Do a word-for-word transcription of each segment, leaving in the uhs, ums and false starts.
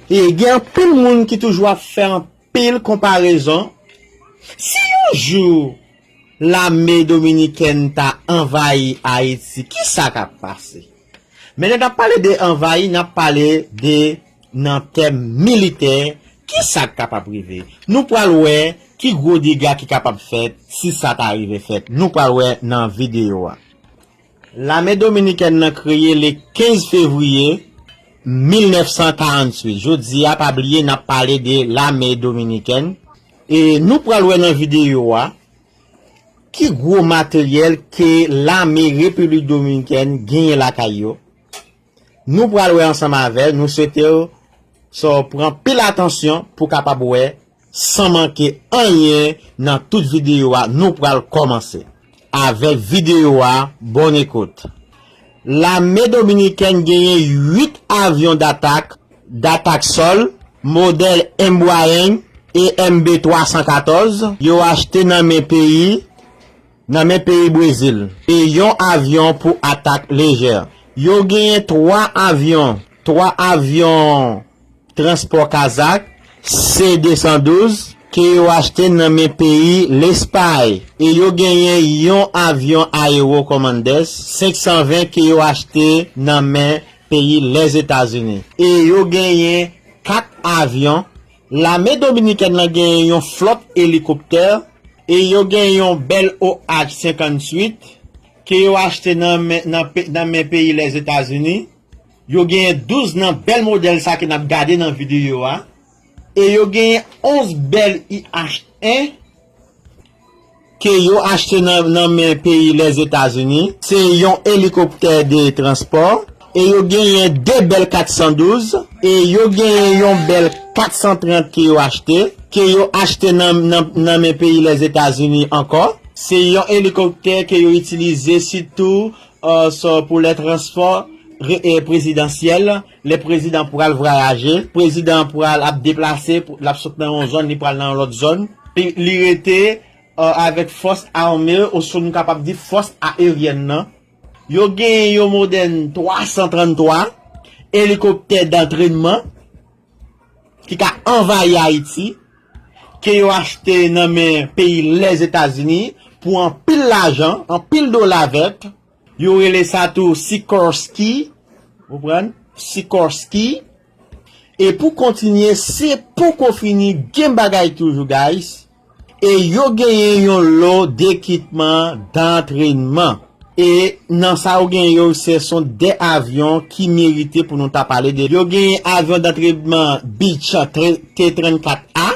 E gen anpil moun ki toujou ap fè anpil konparezon. Si yon jou lame dominikèn ta anvayi Ayiti, ki sa k ap pase? Men lè n ap pale de anvayi, n ap pale de nan tèm militè, ki sa k kapab rive? Nou pral wè ki gwo dega ki kapab fèt si sa ta rive fèt. Nou pral wè nan videyo a. Lame dominikèn nan kreye le kenz fevriye mil nèf san karanntuit. Jodi a, pa bliye, n ap pale de lame dominikèn. E nou pral wè nan videyo a ki gwo materyèl ke lame Repiblik Dominikèn genyen lakay yo. Nou pral wè ansanm avè, nou swete w sa w pran pil atansyon pou w kapab wè san manke anyen nan tout videyo a. Nou pral kòmanse avèk videyo a. Bonn ekout. Lame dominikèn genyen uit avyon datak, datak sòl, modèl Embraer E M B twa san katòz, yo achte nan men peyi, nan men peyi Brezil. E yon avyon pou atak lejè. Yo genyen twa avyon, twa avyon transpò kazak, C de san douz, ke yo achte nan men peyi Lespay. E yo genyen yon avyon Aero Commanders senk san ven ke yo achte nan men peyi Lèzetazini. E yo genyen kat avyon. Lame dominikèn nan genyen yon flòt elikoptè. E yo genyen yon bèl O H senkantuit ke yo achte nan men, nan pe-, nan men peyi Lèzetazini. Yo genyen douz nan bèl modèl sa ke n ap gade nan videyo a. E yo genyen onz bèl I H en ke yo achte nan, nan men peyi Lèzetazini. Se yon elikoptè de transpò. E yo genyen de bèl kat san douz. E yo genyen yon bèl kat san trant ke yo achte. Ke yo achte nan, nan, nan men peyi Lèzetazini ankò. Se yon elikoptè ke yo itilize sitou euh, so, pou lè transpò re- e prezidansyèl, lè prezidan pral vwayaje, prezidan pral ap deplase, pou- l ap sot nan yon zòn, li pral nan yon lòt zòn. Li, li rete euh, avèk fòs ame, oswa nou kapab di fòs aeryèn nan. Yo genyen yon modèl twa san tranntwa, elikoptè dantrenman, ki ka anvayi Ayiti, ke yo achte nan men peyi Lèzetazini pou anpil lajan, anpil dola vèt. Yo rele sa tou Sikorsky, ou konprann? Sikorsky. E pou kontinye, se poko fini, gen bagay toujou, guys. E yo genyen yon lo dekitman dantrenman. E nan sa yo genyen yo, se son de avyon ki merite pou nou ta pale de. Yo genyen avyon dantrenman Beech T trannkat A.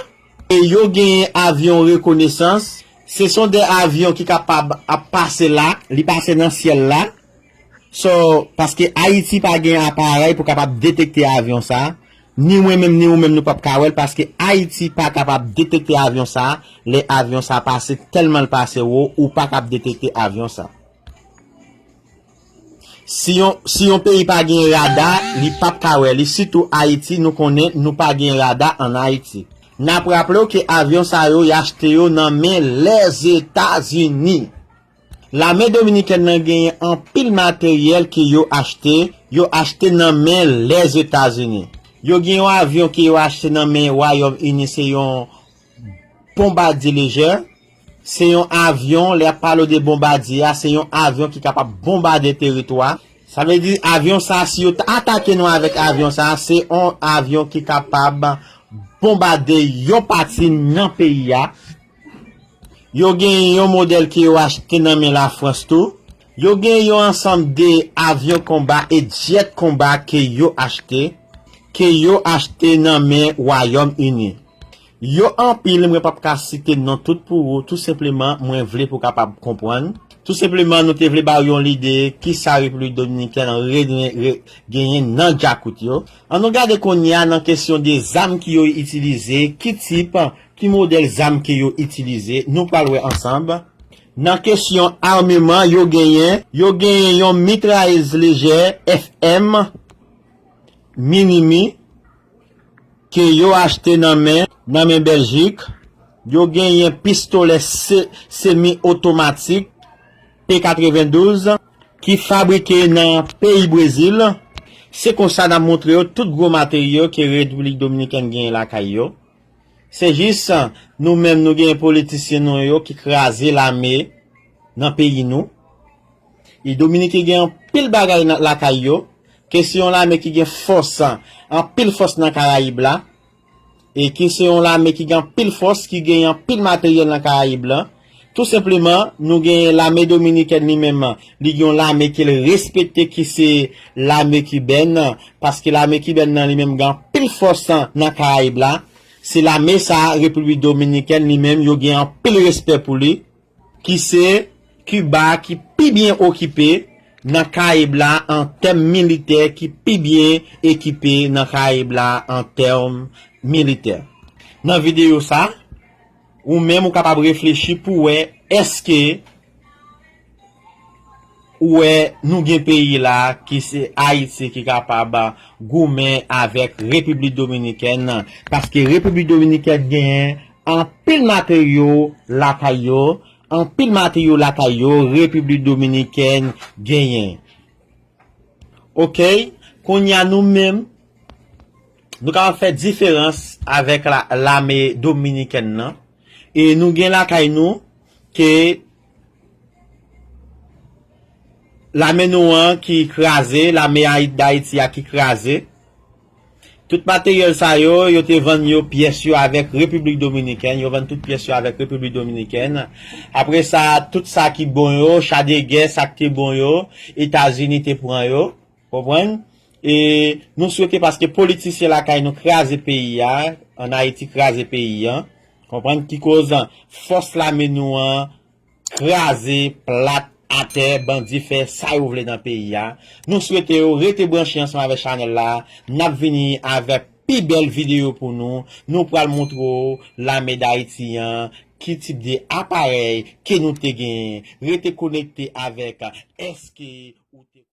E yo genyen avyon rekonesans. Se son de avyon ki kapab ap pase la, li pase nan syèl la. So, paske Ayiti pa gen aparèy pou kapab detekte avyon sa, ni mwen menm, ni ou menm, nou p ap ka wè l, paske Ayiti pa kapab detekte avyon sa, lè avyon sa pase, tèlman l pase wo, ou pa kab detekte avyon sa. Si yon, si yon peyi pa gen rada, li p ap ka wè li, sitou Ayiti, nou konnen nou pa gen rada ann Ayiti. N ap raple w ke avyon sa yo, y achte yo nan men Lèzetazini. Lame dominikèn nan genyen anpil materyèl ke yo achte, yo achte nan men Lèzetazini. Yo gen yon avyon ke yo achte nan men Wayòm Ini, se yon bonbadye lejè. Se yon avyon, lè y ap pale w de bonbadye a, se yon avyon ki kapab bonbade teritwa. Sa vle di, avyon sa, si yo t- atake nou avèk avyon sa, se yon avyon ki kapab bonbade yon pati nan peyi a. Yo gen yon modèl ke yo achte nan men Lafrans tou. Yo gen yon ansanm de avyon konba e djèt konba ke yo achte, ke yo achte nan men Wayòm Ini. Yo anpil, mwen p ap ka site non tout pou ou, tou senpleman, mwen vle pou w kapab konprann. Tou senpleman, nou te vle ba w yon lide kisa Repiblik Dominikèn re- re- genyen nan djakout yo. Ann nou gade kounye a nan kesyon de zam ki yo itilize, ki tip, ki modèl zam ke yo itilize, nou pral wè ansanm. Nan kesyon ameman, yo genyen, yo genyen yon mitrayèz lejè F M Minimi ke yo achte nan men, nan men Bèljik. Yo genyen pistolè se- semi otomatik P katrevendouz ki fabrike nan peyi Brezil. Se konsa n ap montre yo tout gwo materyo ke Repiblik Dominikèn genyen lakay yo. Se jis, nou menm nou genyen politisyen nou yo ki kraze lame nan peyi nou. E Dominiken gen anpil bagay nan, lakay yo, ke se yon lame ki gen fòs, anpil fòs nan Karayib la, e ki se yon lame ki gen anpil fòs, ki gen anpil materyèl nan Karayib la. Tou senpleman, nou gen lame dominikèn li menm, li gen yon lame ke l respekte ki se lame kibèn, paske lame kibèn nan li menm gen anpil fòs nan Karayib la. Se lame sa, Repiblik Dominikèn li menm, yo gen anpil respè pou li, ki se Kiba ki pi byen okipe nan Karayib la an tèm militè, ki pi byen ekipe nan Karayib la an tèm militè. Nan videyo sa, ou menm ou kapab reflechi pou wè èske ou wè nou gen peyi la ki se Ayiti ki kapab goumen avèk Repiblik Dominikèn, paske Repiblik Dominikèn genyen anpil materyo lakay yo, anpil materyo lakay yo Repiblik Dominikèn genyen. Oke, kounye a nou menm, nou kapab fè diferans avèk la, lame dominikèn nan. E nou gen lakay nou ke lame nou an ki kraze, lame Ayi-, Dayiti a ki kraze. Tout materyèl sa yo, yo te vann yo pyès yo avèk Repiblik Dominikèn, yo vann tout pyès yo avèk Repiblik Dominikèn. Apre sa, tout sa ki bon yo, cha de gè, sa k te bon yo, Etazini te pran yo, konprann? E nou swete paske politisyen lakay nou kraze peyi a, ann Ayiti kraze peyi a, konprann? Ki koz fòs lame nou an kraze, plat, atè, bandi fè sa yo vle nan peyi a. Nou swete yo rete branche ansanm avèk chanèl la. N ap vini avèk pi bèl videyo pou nou. Nou pral montre w lame Dayiti an, ki tip de aparèy ke nou te genyen. Rete konekte avèk S K ou te